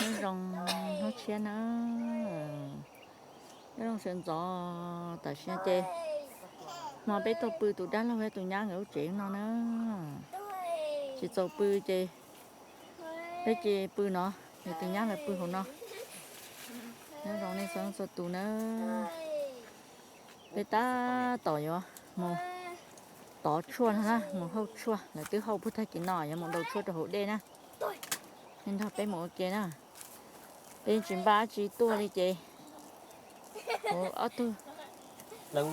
Nyob zoo hnub tshiab na, nyob zoo sawv ntxov. Tam sim no ces hmo peb tuaj pw tus dab laug thiab tus nyab nkawd lub tsev no na. Tsis txaus pw ces peb cia pw no, es tus nyab lawv pw hauv no. Nyob zoo nej txhua leej txhua tus na. Peb tab tom yuav mus tov tshuaj no na, mus hauj tshuaj, lawv twb hauj puag tag kis no, yuav mus daus tshuaj rau hauv dej na. Nej nrog peb mus ua ke na. Peb tsis npaj dab tsi tuaj li ces ua ob tug yuav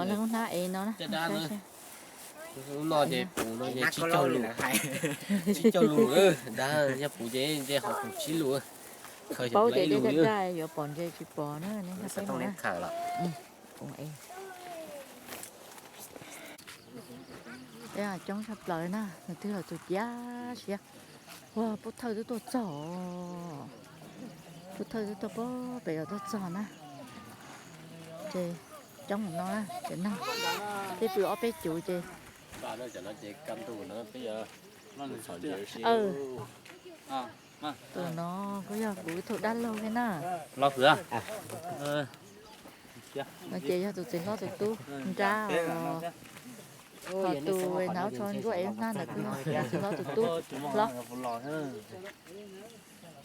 leej lub hnab ev no na. Lub no ces puv no ces tsib caug lus, tsib caug lus, yog puv ces ntshe ho puv tsib lus. Paub tias dej daj daj yuav pom ntses tsis pom na, nej nrog peb mus na. Peb coob tshaj plaws na, tus twg los tus ciav siav. Ua, pub thawj twb tuaj txog, pub thawj twb tuaj pem los tuaj txog na. Ces coob mus no na, ces no peb pw ob peb cuv ces tus no kuj yog kuv ib tug dab laug thiab na. No ces yog tus txiv hlob tus tub nrab os. Ho tus hnav tsho ntsuab ev hnab ntawd kuj yog tus txiv hlob tus tub hlob.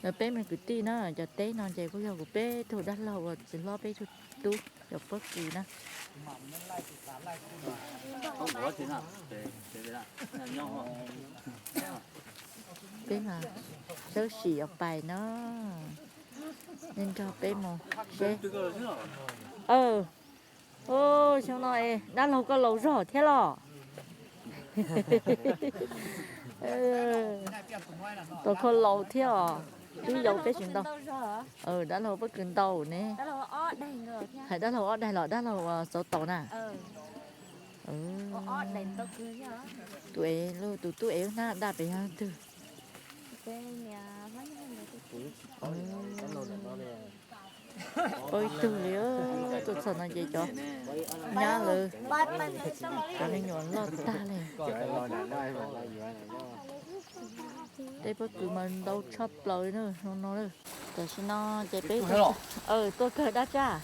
Lawv peb me kwv tij na, cov teb no ces kuj yog kuv peb tug dab laug uas txiv hlob peb tug tub cov pob kws na. Peb mas sawb sim yuav pais no, nej nrog peb mus seb. Xyoo no es dab laug koj laus zog thiab los? Tus koj laus thiab os, twb yau peb tsis ntau. Dab laug pob kws ntau ne. Hais dab laug ob daig los dab laug xauv taus na. Tus ev, tus tub ev hnab daj pem yog twg? Paub ib tug li, tuaj txog no ces cov nyab lawv, cov me nyuam loj tag li. Tej pob kws mas ntau tshaj plaws li na, zoo no. Tam sim no ces peb tuaj kawg dab tsaj.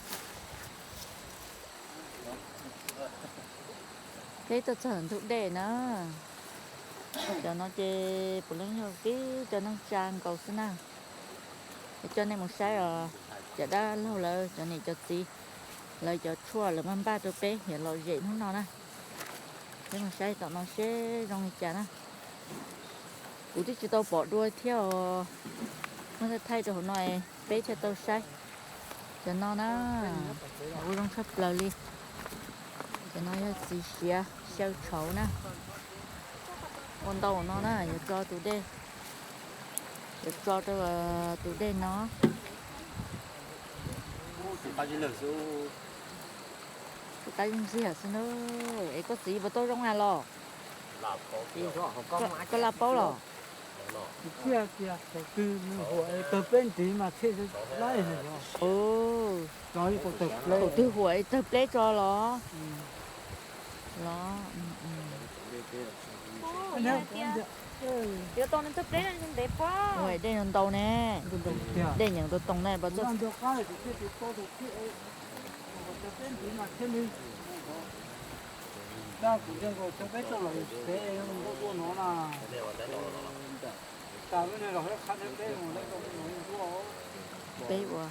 Peb tuaj txog ntug dej na. Cov no ces puav leej yog tib cov neeg tsa nkaus xwb na. Es coj nej mus saib os, cov dab laug lawv cov niam cov txiv lawv cov tshuaj lawv maj npaj rau peb yuav lom zem hnub no na. Peb mus saib tom no seb zoo li cas na. Kuv twb tsis tau pom dua thiab os. Muab thaij thaij rau hauv no peb thiaj tau saib. Cov no na, ua zoo tshaj plaws li. Cov no yog txiv siav xyaw tshauv na. Ua ntau no na, yuav tso tus dej, yuav tso rau tus dej no. Tus qab ntxiag xwb na. Es koj txiv puas tau zoo na los? Koj laj paub los? Thiaj tias thaum twg nws huam es tawg pleb ntiv mas thiaj laib no. Thaum twg huam es tawg pleb tso los? Los. Huam dej no ntau ne. Dej nyeem rau toog ne. Peb ua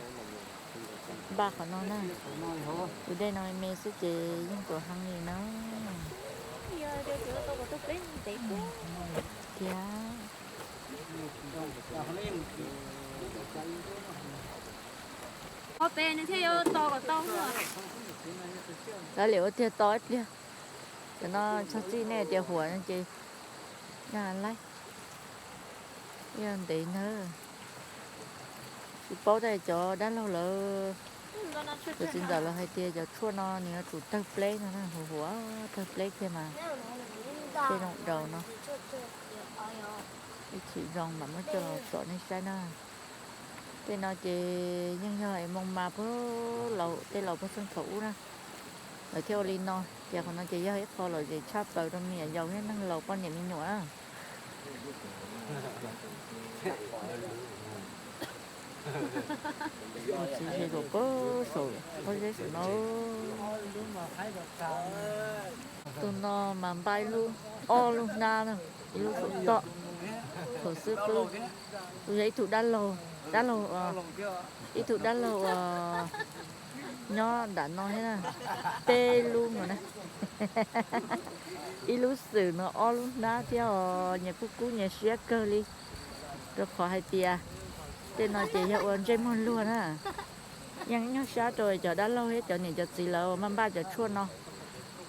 npaj qhov no na. Tus dej no me me xwb ces yeej tuam heev li na. Thiab kav liam ua tiag to ib pliag. Cov no txog txij nej tias huam no ces nyaj laib, ib ntev ntawd. Tsis paub tias cov dab laug lawv, cov txiv ntxawm lawv hais tias cov tshuaj no nws yuav tsum tawg pleb no na, huam huam tawg pleb kiag mas thiaj zoo daus no. Ib chim zoo mam muab coj los tsom nej saib na. Tej no ces yeej yog es moo mas puag laus, tej laus puag txheej thaum ub na, lawv thiaj ua li no. Ces qhov no ces yog ib qho lom zem tshaj plaws rau me nyuam yaus thiab neeg laus poj niam me nyuam na. Txiv zes zaum pem saum pob zeb saum no. Tus no mas npaj ib lub, ob lub hnab na, ib lub saum toj. Thaum xub pwb, kuv yog ib tug dab laug, dab laug, ib tug dab laug uas nyob nram no thiab na, peb lub no na. Ib lub xwm no ob lub hnab thiab os, nyias kuj kub nyias siab kawg li, rau qhov hais tias tej no ces yog ua ntsej muag luag na. Yeej nyob sab rau cov dab laug thiab cov niam cov txiv lawv maj npaj cov tshuaj no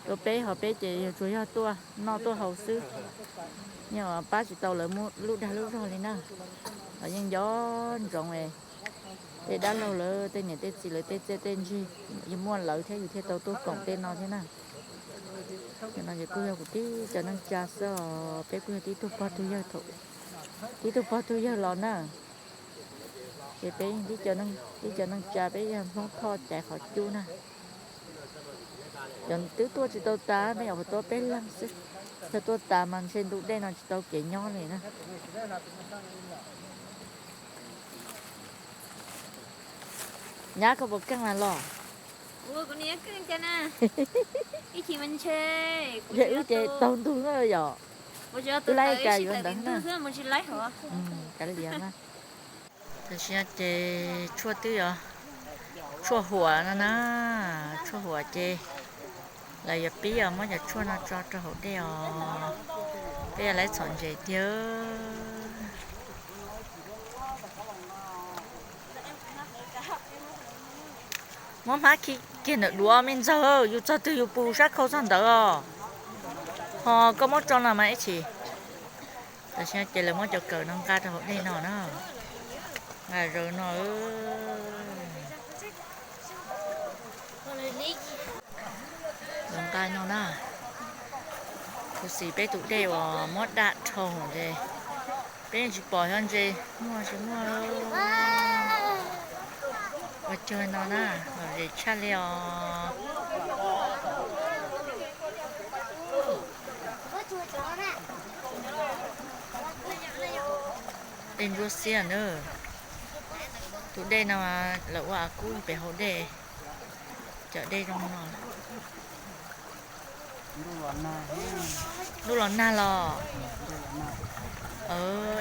rau peb, ho peb ces yog tsuas yog tuaj noj tuaj haus xwb. Yeej pab tsis tau lawv muaj lub dag lub zog li na. Los yeej nco ntsoov tej dab laug lawv tej niam tej txiv lawv tej txiaj tej ntsig, yus muaj lawv thiab yus thiaj tau tuaj koom tej no thiab na. Cov no ces kuj yog kuv tib cov neej tsa xwb os, peb kuj yog tib tug pog tug yawg thaum, tib tug pog tug yawg los na. Ces peb yeej tib cov neej tsa, peb yog Hmoob Thoj caiv qhov cub na. Cov twb tuaj tsis tau tas, peb nyuam qhuav tuaj peb leeg xwb. Yog tuaj tas mas ntshe ntug dej no tsis tau kev nyob li na. Nyab, koj puas keej mas los? Yog wb ces taug ntug na yom. Wb laib ka yuav ntawd na. Kav liam na. Tam sim no ces tshuaj twb yog tshuaj huam no na, tshuaj huam ces lawv yuav pib os, muab cov tshuaj no tso rau hauv dej os, peb yuav laib txhom ntses tiag. Muab hmab khi kiag ntawm duav me ntxawg, yus txog twg yus pus sab khau txog ntawd os. Ho koj muab tso no mas ib chim. Tam sim no ces lawv muab cov kawm no nqa rau hauv dej no na. Nqa zaws no. Lawv nqa no na. Khuv xim peb tus dej uas muab daj dhau ces peb yeej tsis pom xyov ntses muaj tsis muaj. Ua cuag no na, lom zem tshaj li os. Dej ntsuab xiab na. Tus dej no lawv ua av kub pem hauv dej, cov dej zoo no. Ntuj los nag los.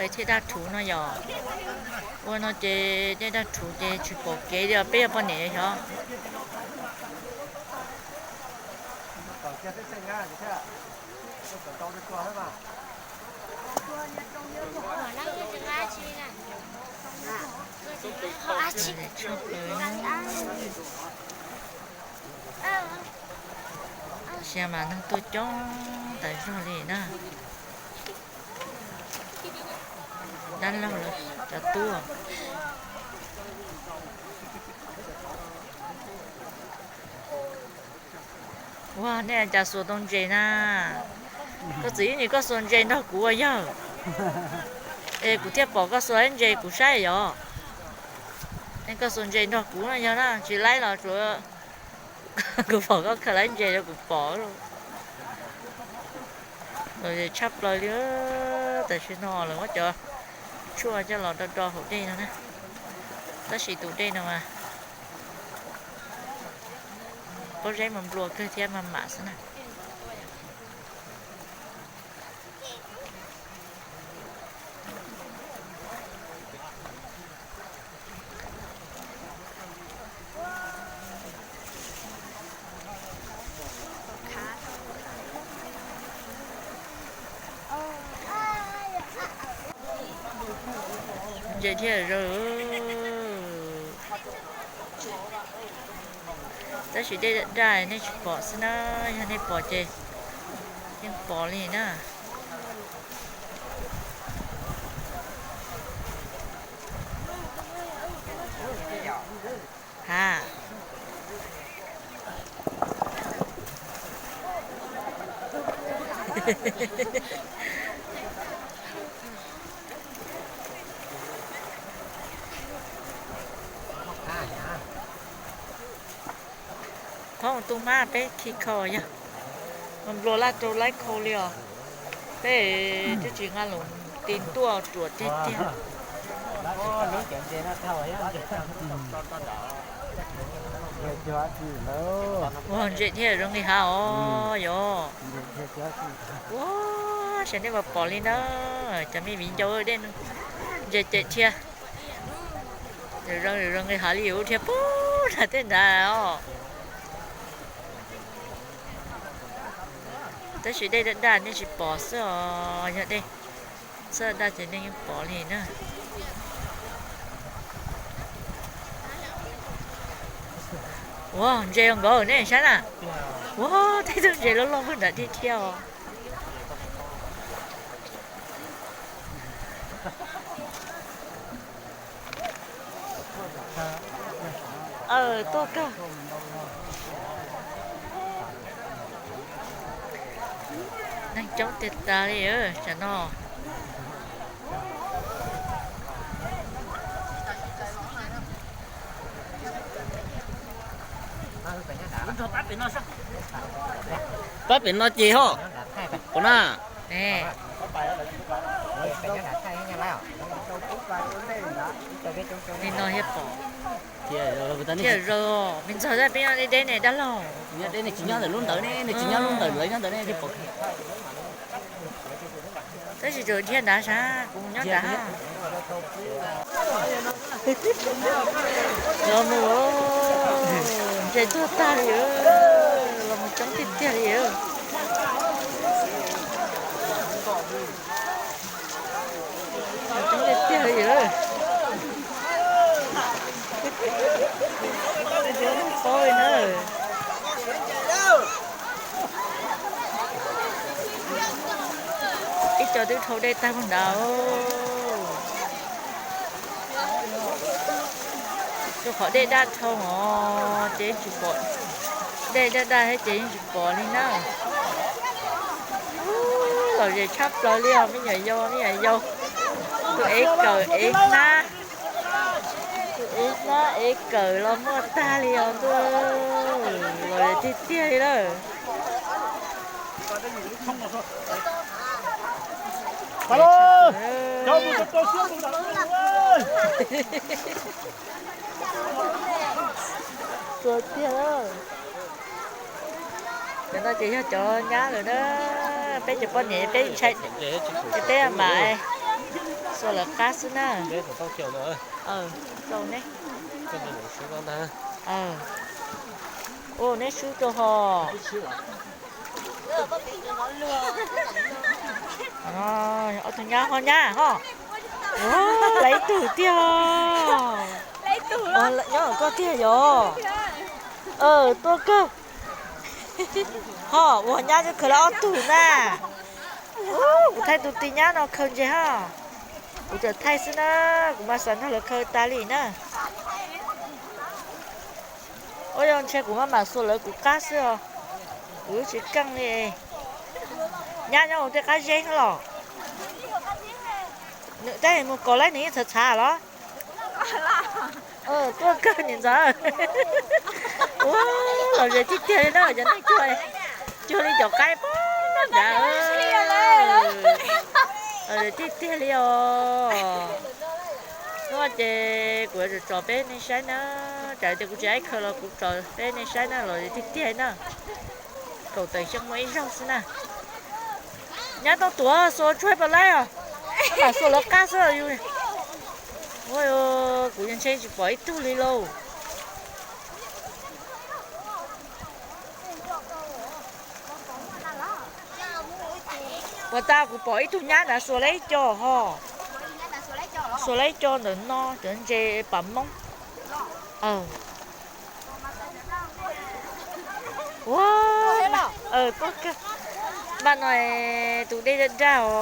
Es thiaj daj rhuv no yom. Ua no ces dej daj rhuv ces tsis pom kev li os, peb yog poj niam xyov. Sia mas neeg tuaj coob tas zog li na. Dab laug lawv cov tub. Ua, nej cas xuas tau ntses na? Koj txiv, ib nim koj xuas ntses nrog kuv ua yawg, es kuv thiaj pom koj xuas ib ntses kuv saib yom. Es koj xuas ntses nrog kuv no yog na, tsis laib los tsuav kuv pom koj khaws laib ntses rau kuv pom. Lom zem tshaj plaws li. Tam sim no lawv muab cov tshuaj coj los do do hauv dej no na. Tab sis tus dej no mas pob zeb mas nplua kawg thiab mas mam xwb na. Ntses thiaj zoo. Tab sis dej daj nej tsis pom xwb na, yog nej pom ces yeej pom li na. Ha. Thov tus hmab peb khi khau yog, nplua laj rau laib khau li os. Peb twb tsis nqa lus ti tuaj ruam tiag tiag. Ua ntses thiaj zoo nqis hav os yog. Ua, saib nej puas pom li na, cov me viv ncaus dej ntses cem thiab. Zoo zoo nqis hav li ub thiab pub nram tej nrad os. Tab sis dej daj daj nej tsis pom xwb os, yog dej txhob daj ces nej yeej pom li na. Ua ntses nkaus nej saib na. Ua, tej tug ntses loj loj puag nram thiab thiab os. Aw, tuaj kawg. Neeg coob tiag tas li tam no. Pab pem no ces ho, ua na. Li no thiaj pom. Thiaj zaws, me ntxhais peb nyob deb deb ne dab laug. Nyob deb ne, tsis nyob ntawm lub ntawd ne, nws tsis nyob lub ntawd lawv nyob ntawd ne thiaj pom. Tab sis tseem dhia nrad sab, kuv mus nyob nrad. Los mus, ntses tuag tag li, los mus coob tiag tiag li. Coob tiag tiag li lawm. Paub na. Ib co twb dhau dej tag puag nrad. Rau qhov dej daj dhau os, ces yeej tsis pom. Dej daj daj thiab ces yeej tsis pom li na. Lom zem tshaj plaws li os me nyuam yaus, me nyuam yaus. Tus ev kawm ev hnab, tus ev hnab ev kawm los muaj tag li os ntuj. Lom zem tiag tiag li lawm. Tuag tiag lawm. Cov no ces yog cov nyab lawm na. Peb cov poj niam peb ntshai, ces peb mam xuas lawv qab xwb na. Ua neb swb rau ho. Ob tug nyab ho nyab ho. Lawv ib tug tiag. Nyob koj tiag yog. Tuaj kawg. Ho ua nyab khaws lawv ob tug na. Kuv thaij tus tij nyab no khaws ntses ho. Kuv tsuas thaij xwb na, kuv mas xav nrog lawv khaws tas li na. Ua yog ntshe kuv maj mam xuas lawv kuv qab xwb os. Kuv tsis keej li. Nyab nyob hauv tej qab zeb los. Nws tab mus kos laib nws yeej txhav txhav los. Tuaj kawg niam ntxawm. Ua, lom zem tiag tiag li na cov neeg cuag, cuag li cov qaib pab nrad. Lom zem tiag tiag li os. Hnub no ces kuv yuav tso peb nej saib na. Tsam tias kuv tsis aib khaws los kuv tso peb nej saib na, lom zem tiag tiag na. Kaum tawm xyoo muaj ib zaug xwb na. Nyab tau tuav xuas tsuag pas laib os. Mam xuas lawv qab xwb yus. Kuv yeej ntshe tsis pom ib tug li lauj. Puas tas kuv pom ib tug nyab nrad xuas lawv ib co ho. Xuas lawv ib co ntawm no cov ntses pas moob. Ua, tuaj kawg. Npaj no tus dej daj daj os.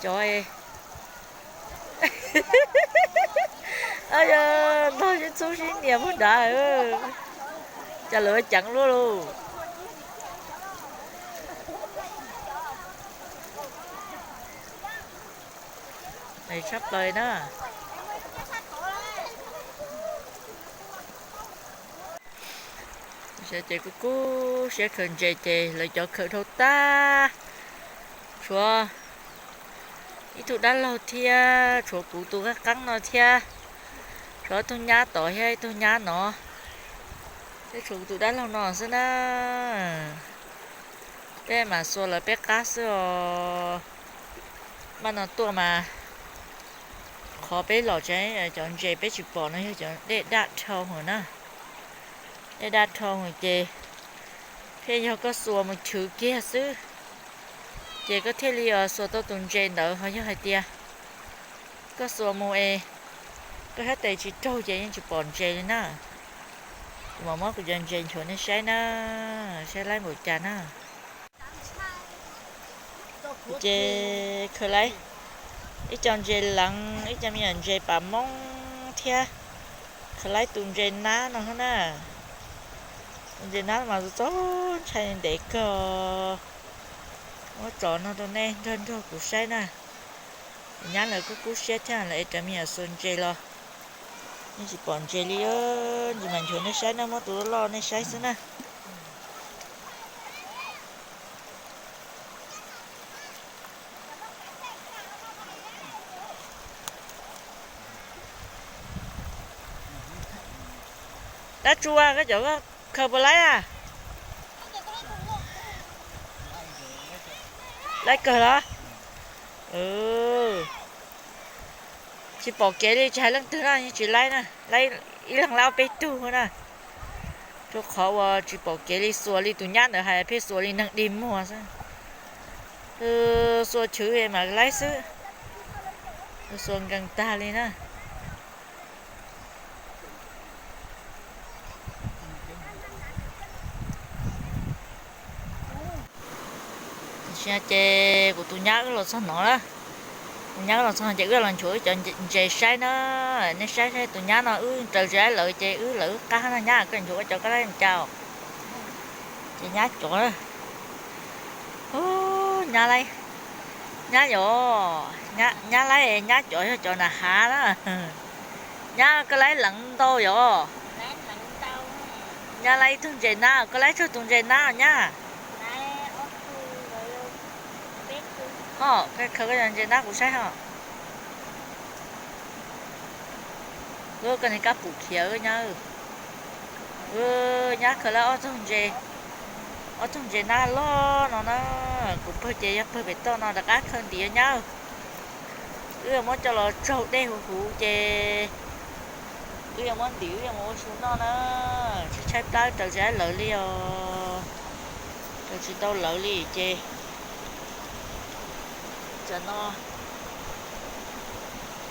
Cov ntog sib txub sib nias puag nrad. Cas lawv ceev luaj lauj. Tshaj plaws na. Ces kuv kub siab khaws ntses ces lawv cov khaws dhau tag. Tshuav Ib tug dab laug thiab, tshuav kuv tus qab qeeb no thiab, tshuav ib tug nyab tod thiab ib tug nyab no, thiab tshuav kuv tus dab laug no xwb na. Peb mam xuas lawv peb qab xwb os. Npaj no tuaj mas qhov peb los tsev cov ntses peb tsis pom no yog cov dej daj dhau hwv na. Dej daj dhau hwv ces thiaj yog koj xuas mus chwv kiag xwb, ces koj thiaj li xuas tau tus ntses ntawd. Ho yog hais tias koj xuas mus es koj sab tes tsis raug ces yeej tsis pom ntses li na. Kuv mam muab kuv cov ntses nchuav nej saib na, saib laib npaum cas na. Ces khaws laib ib co ntses leev, ib co me nyuam ntses pam moob thiab, khaws laib tus ntses nab no na. Tus ntses nab mas txaus ntshai ntev kawg. Muab tso no rau nej nrog nrog kuv saib na. Nyab lawv kuj kub siab thiab, lawv es raws me nyuam xuas ntses los yeej tsis pom ntses li. Ntsis mas nchuav nej saib na, muab tus loj loj nej saib xwb na. Dab tsi, koj cov khaws puas laib a? Laib kawg los? Tsis pom kev li, tsis hais leej twg na, yeej tsis laib na, laib ib leeg laib ob peb tug na. Rau qhov uas tsis pom kev li, xuas li tus nyab ntawd hais, pheej xuas li neeg dig muag xwb. Xuas chwv mam laib xwb, xuas nkees tag li na. Tam sim no ces kuv tus nyab wb los txog no na. Tus nyab wb los txog no ces wb los nchuav wb cov ntses saib na. Nej saib saib tus nyab no wb raws tsis laib lawv ces wb lawv wb qab na. Nyab, koj nchuav koj cov koj laib cas? Ces nyab cov, nyab laib, nyab yom, nyab laib, nyab cov yog cov nram hav na. Nyab, koj laib leev ntau yom? Nyab laib ib tug ntses nab, koj laib tsawg tus ntses nab nyab? Ho, koj khaws koj cov ntses nab kuv saib ho. Koj niag kab pum khiav nyab. Nyab khaws laib ob tug ntses, ob tug ntses nab loj no na. Kuv pawg ces yog pawg pem toj no rov qab khaws ntim nyab. Wb yuav muab coj los tsaug dej huv huv ces wb yuav muab ntim wb yuav mus ua su noj na. Tshaib tshaib plab raws tsis laib lawv li os. Raws tsis tau lawv li ces tsam no